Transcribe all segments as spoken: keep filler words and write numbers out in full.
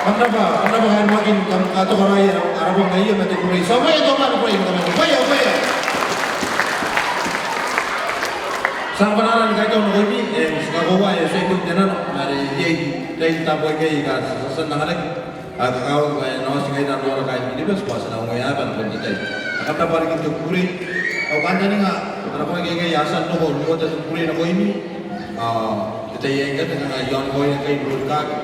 Kam rabwa, kam rabwa kaain Makin, kam katoka raoi ara bong aio ma te kukurei. Ti a bwaia te bong aio, kam bwaia, bwaia. Ti a bwaia ni kaitau nakoimi, e, ti kakoaua, e, ti a tia n te nano, are iai, iai te taboa ikai aika ti a tia n anganaki. Ao e kakawaki bwa e na oti ngaira n noora kaain Kiribati bwa ti na ongoia aaba nakon te tai. Kam rabwa riki n te kukurei. Au kantaninga, ana koraki aikai a tia n roko n ota te kukurei nakoimi. Ao te tai aei ngkanne kanga i aon kaoia ngkai n rorikaki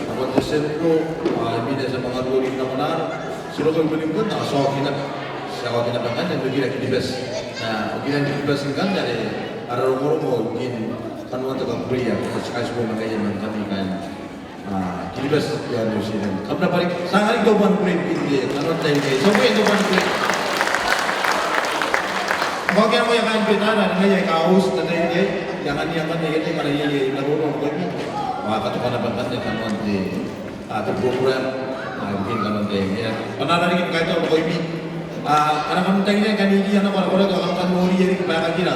nakon te Central, ao imwina ti a manga rori nakonako. Ti roko i Wellington ao ti a oki naba. Ti a oki naba ngkanne n okira Kiribati. Ao okiran Kiribati ngkanne are ara rongorongo ibukin kanoan te kakukurei ae ti kaitibo ma ngaia ma ngkami kaain Kiribati i aon New Zealand. Kam rabwa riki, ti a anganaki te bong ni kukurei ibukin te kanoan te tai aikai. Ti a bwaia n te bong ni kukurei. Ngkai ngkai a kaain Betana, ngaia aika a host n te tai aikai. I anganna ngkanne iai te, ngkana iai ae I maroro nakoimi, ao a katoka naba ngkanne kanoan te, a, te program, a, ibukin kanoan te tai aikai. Kam na riki ni kaitau nakoimi. A, ngkana kam tangiria ngkanne iai nako ara koraki ao kam kan noria riki baekakira.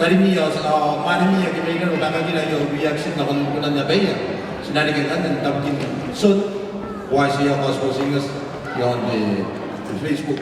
Tarimii ao, ao mwanemii ake mai nano, baekakira aia reaction nakon kunan abaia. Ti na reke ngkanne n tabukin John, Waetia Gospel Singers, i aon te, te Facebook.